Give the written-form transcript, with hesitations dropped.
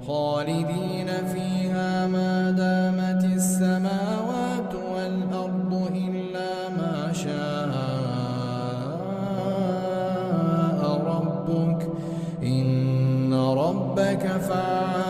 خالدين فيها ما دامت السماوات والأرض إلا ما شاء ربك إن ربك فعال